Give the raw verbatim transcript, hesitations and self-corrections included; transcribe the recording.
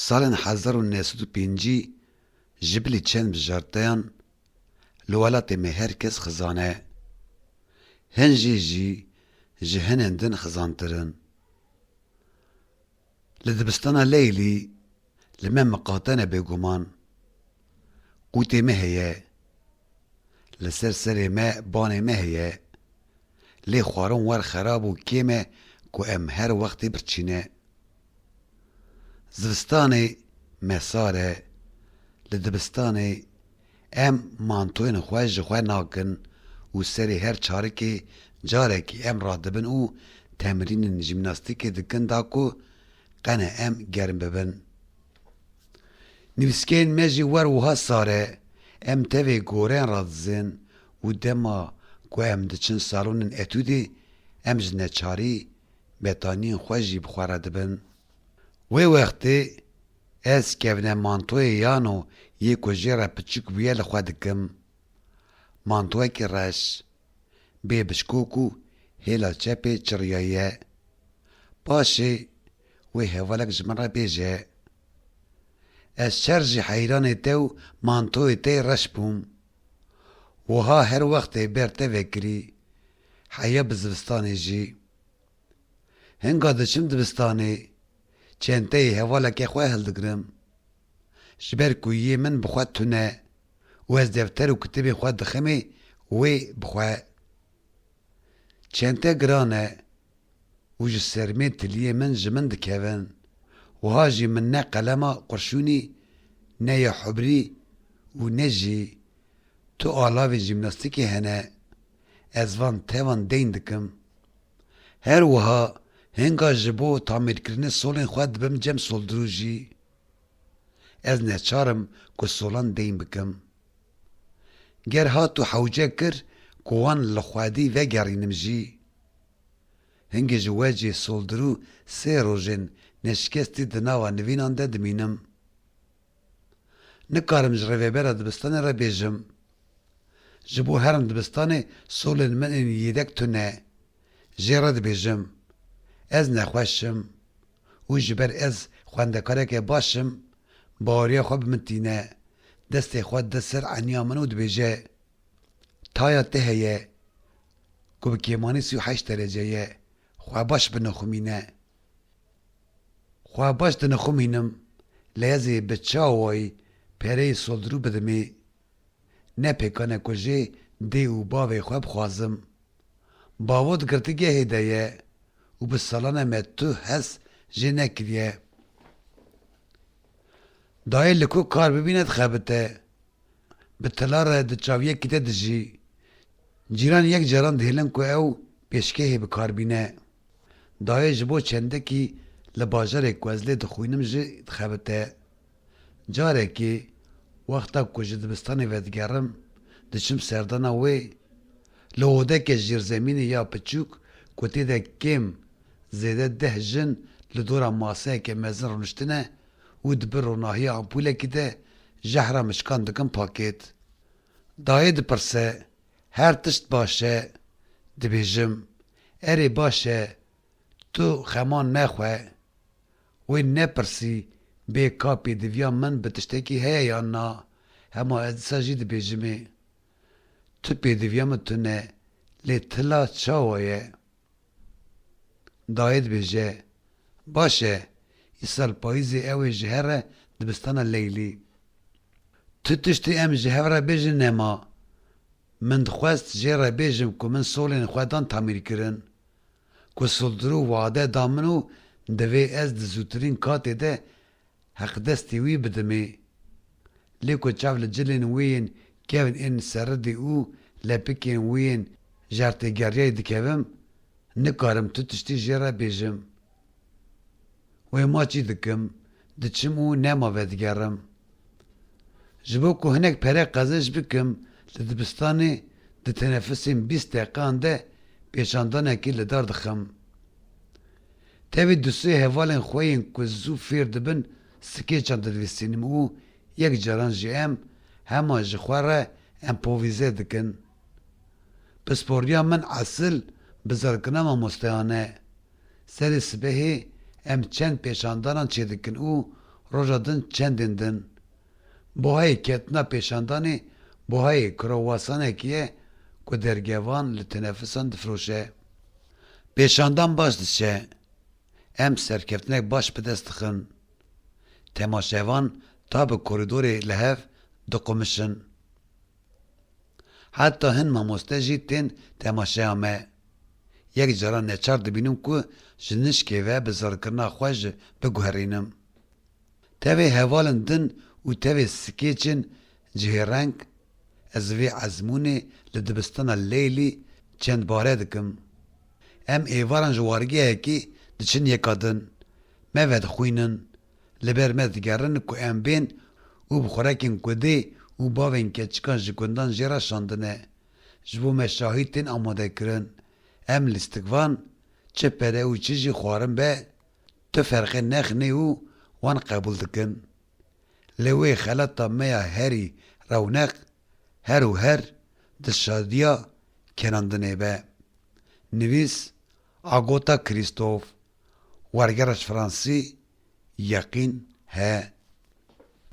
Salên hezar û neh sed û pêncî ji bilî çend bijarteyan li welatê me her kes xizane. Hin jê jî ji hinên din xizantir in. Li dibistana Leylî li me miqate ne bêguman. Qûtê me heye. Li ser serê me banê me heye. Lê xwarin wer xerab û kêm e ku em her wextê birçî ne. Zivistanê me sar e. Li dibistanê em mantoyên xwe ji xwe nakin û serê her çarikê carekî em radibin û temrînên jîmnastîkê dikin da ku qene em germ bibin. Nivîskeyên me jî wer wiha sar e. Em tevê goreyan radizên û dema ku em diçin salonên etûdê, em ji neçarî betaniyên xwe jî bi xwe re dibin. Wê wextê ez kevnemantoyê yano yê ku jê re piçûk bûye li xwe dikim. Mantoyekî reş, bê bişkok û hêla çepê çiriyayî ye. Paşê wê hevalek ji min re bêje. Ez çer jî heyranê te û mantoyê te yê reş bûm. Wiha her wextê ber te vekirî, heya bi zivistanê jî. Hinga diçim dibistanê, çenteyê hevaleke xwe hildigirim. Ji ber ku yê min bi xwe tune û ez defter û kitêbên xwe diximê wê bi xwe. Çente giran e û ji sermê tiliyê min ji min dikevin. Wiha jî min ne qelema qurşûnî, ne ya hubrî û ne jî tu alavên jîmnastîkê hene. Ez van tevan deyn dikim. Her wiha hinga ji bo tamîrkirinê solên xwe dibim cem soldirû jî. Ez neçar im ku solan deyn bikim. Ger hat û hewce kir ku wan li xwedî vegerînim jî. Hingê ji wecê soldirû sê rojên neşikestî di nava nivînan de dimînim. Nikarim ji rêvebera dibistanê re bêjim. Ji bo herim dibistanê solên min ên yêdek tune. Jê re dibêjim, ez nexweş im û ji ber ez xwendekareke baş im, baweriya xwe bi min tîne, destê xwe dide ser eniya min û dibêje, taya te heye ku bi kêmanî sî û heşt derece ye, xwe baş binixumîne. Xwe baş dinixumînim, lê ez ê bi çi awayî pereyê soldirû bidimê? Ne pêkan e ku jê dê û bavê xwe bixwazim. Bavo di girtîgehê de ye û bi salan e me tu hes jê nekiriye. Dayê li ku kar bibîne dixebite. Bi tila re di çaviyekî de dijî. Cîran yek caran dihêlin ku ew pêşgehê bi kar bîne. Dayê ji bo çendekî li bajarê ku ez lê dixwînim jî dixebite. Carekê wexta ku ji dibistanê vedigerim, diçim serdana wê. Li odeke jêrzemînê ya piçûk ku tê de kêm zêde deh jin li dora maseyeke mezin rûniştine û di bin ronahiya ampûlekî de jehra mişkan dikin pakêt. Dayê dipirse, her tişt baş e? Dibêjim, erê baş e, tu xeman mexwe. Wê nepirsî bê ka pêdiviya min bi tiştekî heye yan na, hema ez dîsa jî dibêjimê. Tu pêdiviya min tune, lê tila çawa ye? Dayê dibêje, baş e, îsal payîzê ew ê ji here dibistana Leylî. Tu tiştê em ji hev re bêjin nema. Min dixwest jê re bêjim ku min solên xwe dan tamîrkirin. Ku soldirû wade da min û divê ez di zûtirîn katê de heqdestê wî bidimê. Lê ku çav li cilên wê yên kevn ên seridê û lepikên wê yên jertêgeriyayê dikevim, nikarim tu tiştî jê re bêjim. Wê ma çî dikim, diçim û nema vedigerim. Ji bo ku hinek pere qezenc bikim, li dibistanê di tenefusên bîst deqeyan de pêşandanekî li dar dixim. Tevî du sê hevalên xwe yên ku zû fêr dibin, skêçan dinivîsînim û yek caran jî em hema ji xwe re emprovîze dikin. Pisporiya min esil bizarkirina mamosteyan e. Serê sibehê em çend pêşandanan çêdikin û Roja din çendên din. Buhayê ketina pêşandanê buhayê krowasanekî ye ku dergevan li tenefisan difiroşe. Pêşandan baş diçe. Em serkeftinek baş bi dest dixin. Temaşevan ta bi korîdorê li hev diqumişin. Heta hin mamoste jî tên temaşeya me. Yek cara neçar dibînim ku ji nişkê ve bi zirkirina xwe ji biguherînim. Tevê hevalên din û tevê sikêçên cihêreng, ez vê ezmûnê li dibistana Leylî çend bare dikim. Em êvaran ji wargehekî diçin yeka din. Me vedixwînin. Li ber me digerin ku em bên û bi xurekên kudê û bavên keçikan ji gundan jê re şandine. Ji bo me şahî tên amadekirin. Em lîstikvan, çi pere û çi jî xwarin be, tu ferqê nexinê û wan qebûl dikin. Lê wê xelata me ya herî rewneq her û her di şadiya kenandinê be. Nivîs: Agota Krîstof. Wergera ji fransî: Yeqîn he.